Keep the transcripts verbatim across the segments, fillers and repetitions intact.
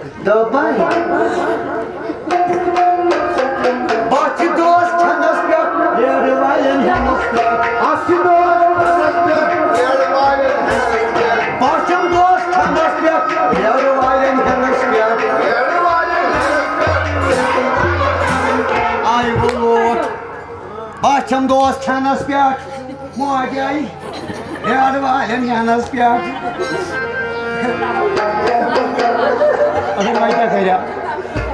دوٚپمَے، بَچھِ دوس کھٮ۪نَس پٮ۪ٹھ، بیرٕ والٮ۪ن ہٮ۪نَس پٮ۪ٹھ۔ اَتھ چھِ دوس کھٮ۪نَس پٮ۪ٹھ، بیرٕ والٮ۪ن ہٮ۪نَس پٮ۪ٹھ۔ بَچھَم دوس کھٮ۪نَس پٮ۪ٹھ، بیرٕ والٮ۪ن ہٮ۪نَس پٮ۪ٹھ۔ بیرٕ والٮ۪ن ہٮ۪نَس پٮ۪ٹھ۔ آے ووٚلوٹ۔ بہٕ چھَم دوس کھٮ۪نَس پٮ۪ٹھ، موج آیہِ بیٛارٕ والٮ۪ن ہٮ۪نَس پٮ۪ٹھ۔ اگر وۄنۍ کیٛاہ کَرِ ہا؟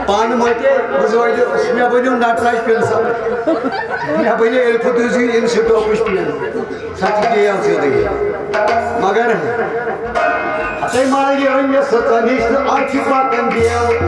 پانہٕ مۄٹے، بہٕ زٲوِتھ، مےٚ بَنیو نٹراج پِنسَل۔ مےٚ بَنیو الفدوزی اِنسٹوپٕچ پِن۔ سۄ تہِ گٔیَم سیوٚدُے۔ مگر ہَتَے مالگہِ أنۍ مےٚ سٕژَن ہِش تہٕ اَز چھِ پَکان بیل۔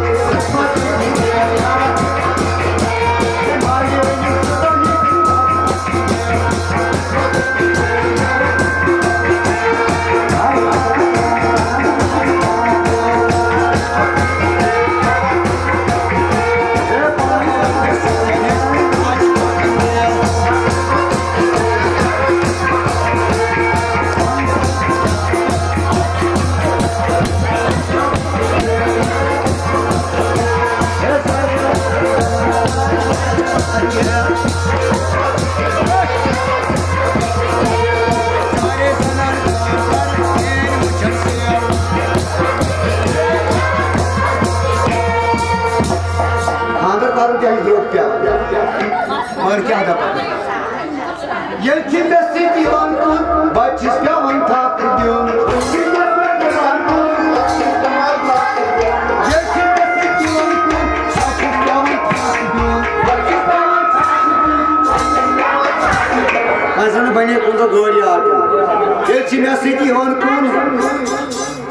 خانٛدر کرُن تہِ آسہِ درٛوگ پٮ۪وان۔ مگر کیٛاہ دَپَکھ؟ ییٚلہِ چھِ مےٚ سۭتۍ یِوان کُن، بَچہٕ چھِس پٮ۪وان تھَپھ دیُن۔ ییٚلہِ چھِ مےٚ سۭتۍ یِوان کُن، بَچہٕ چھِس پٮ۪وان تھَپھ دیُن۔ وۄنۍ زَن بَنے کُنہِ دۄہ گٲڑۍ آٹوٗ۔ ییٚلہِ چھِ مےٚ سۭتۍ یِوان کُن،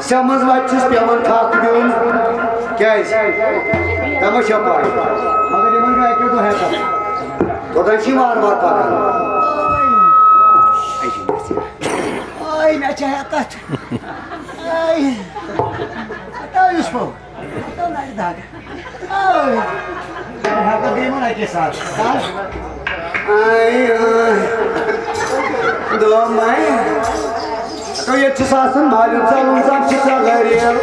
سیٚمنٛز وَتہِ چھُس پٮ۪وان تھَپھ دیُن۔ کیٛازِ؟ تۄہہِ ما چھو پَے؟ مگر یِمَن چھُ اَکہِ دۄہ ہٮ۪کان۔ توٚتام چھِ یِم وارٕ وارٕ پَکان۔ آے، مےٚ چھِ ہٮ۪کَتھ۔ آے۔ ہَتاو یُس پَو۔ ہَتاو نَرِ دَگ۔ آے۔ مےٚ ہٮ۪کَتھ گٔے یِمَن اَکے ساتہٕ۔ آے، آے۔ دوٚپمَے۔ تو ییٚتہِ چھُس آسان مالیُن ژَلُن زَن چھِ ژَلان ریل۔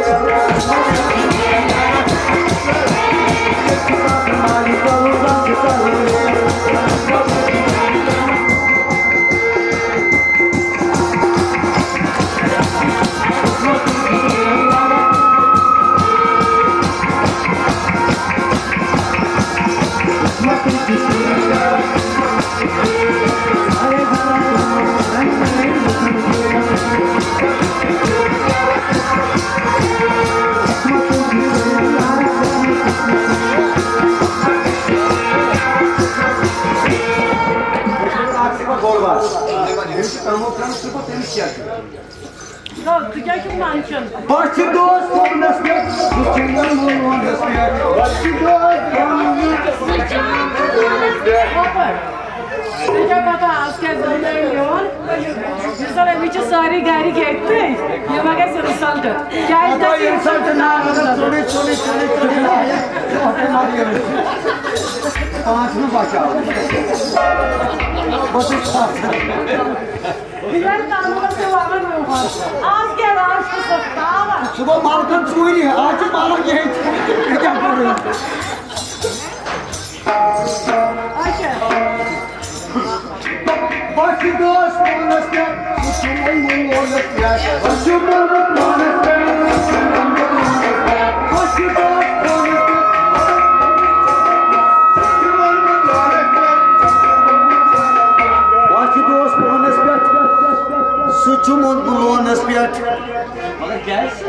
ژٕ کیٛازِ چھُکھ منٛدچھان؟ بَس چھِ دوس پانَس پٮ۪ٹھ، بہٕ چھُس نہٕ لونَس پٮ۪ٹھ۔ بَس چھِ دوس پانَس پٮ۪ٹھ۔ ہۄپٲرۍ۔ ژےٚ چھےٚ پَتہ آز کیٛاہ زَن أمۍ میون؟ مِثال، أمِس چھِ سٲری گَرِکۍ ییٚتہِ تہٕ یہِ ما گژھِ insult؟ کیٛازِ گژھِ insult؟ ناو ژھوٚنُے، ژھوٚنُے، ژھوٚنُے، ژھوٚنُے۔ پانٛژھ منٛز بَچاو۔ بہٕ چھُس پَتھ۔ بہٕ کَرٕ کَمرَس تہِ وَنان یِمَن۔ آز کیٛاہ راز چھُ سُہ تھاوان؟ سُہ گوٚو مَلکَن ژوٗرِ، آز چھُ مَلک یِہوٚے۔ یہِ کیٛاہ کوٚرُن؟ اچھا۔ بَس چھِ دوس پانَس پٮ۪ٹھ، سُہ چھُ وۄنۍ وۄنۍ وونَس پٮ۪ٹھ۔ بَس چھُ ووٚنمُت پانَس پٮ۪ٹھ، سُہ چھُ ووٚنمُت پانَس پٮ۪ٹھ۔ بَس چھِ دوس پانَس پٮ۪ٹھ، سُہ چھُ ووٚنمُت پانَس پٮ۪ٹھ۔ بَس چھِ دوس پانَس پٮ۪ٹھ، سُہ چھُ ووٚنمُت لونَس پٮ۪ٹھ۔ مگر کیٛازِ؟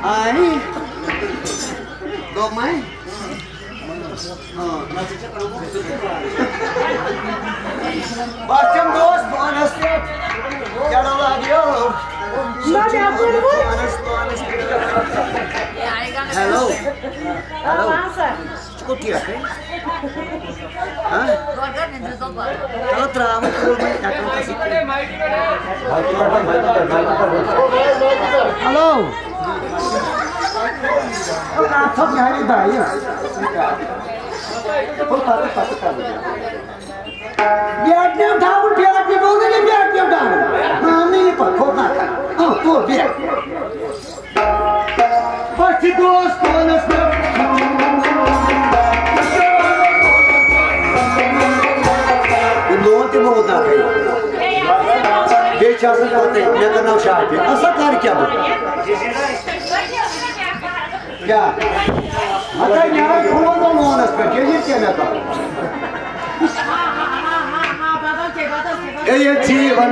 آے۔ دوٚپمَے۔ ہاں، نہ ژٕ چھَکھ آمُت۔ بَس چھَم دوس پانَس پٮ۪ٹھ۔ کیٛاہ ڈَل آو یہِ؟ نہ، مےٚ کوٚر وۄنۍ۔ پانَس، پانَس پٮ۪ٹھ۔ ہیلو۔ ہیلو۔ ہاں، سَر۔ ژٕ کوٚت ٹھیک ہے؟ ہاں؟ چلو، ترٛاو وۄنۍ کول وۄنۍ اٮ۪کاوُنٛٹَس سۭتۍ۔ ہیلو۔ او، کَتھ چھَکھ یِہوٚے دَے یہِ؟ او، پَتہٕ، پَتہٕ کَرو۔ بیٹری تھاوُن، بیٹری گوٚو نہٕ یہِ بیٹری تھاوُن۔ اَہَن نہٕ یہِ پَتہٕ کھوٚت نہ کَرُن۔ اَو، تو بیٹری۔ بَس دوستانس پٮ۪ٹھ۔ لون تہِ موٗد نہ کھیٚیِو۔ بیٚیہِ چھِ آسان پتہٕ مےٚ کَرناو شاپِنٛگ۔ اَسا کَرٕ کیٛاہ بہٕ؟ کیٛاہ؟ ہَتَے مےٚ آے فون لونَس پٮ۪ٹھ، ییٚلہِ کیٛاہ مےٚ کَرٕ؟ اے، ییٚلہِ چھِ یِوان،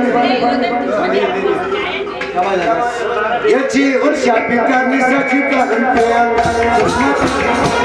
ییٚلہِ چھِ یِوان شاپِنٛگ کَرنہِ، سۄ چھِ کَرٕنۍ پین۔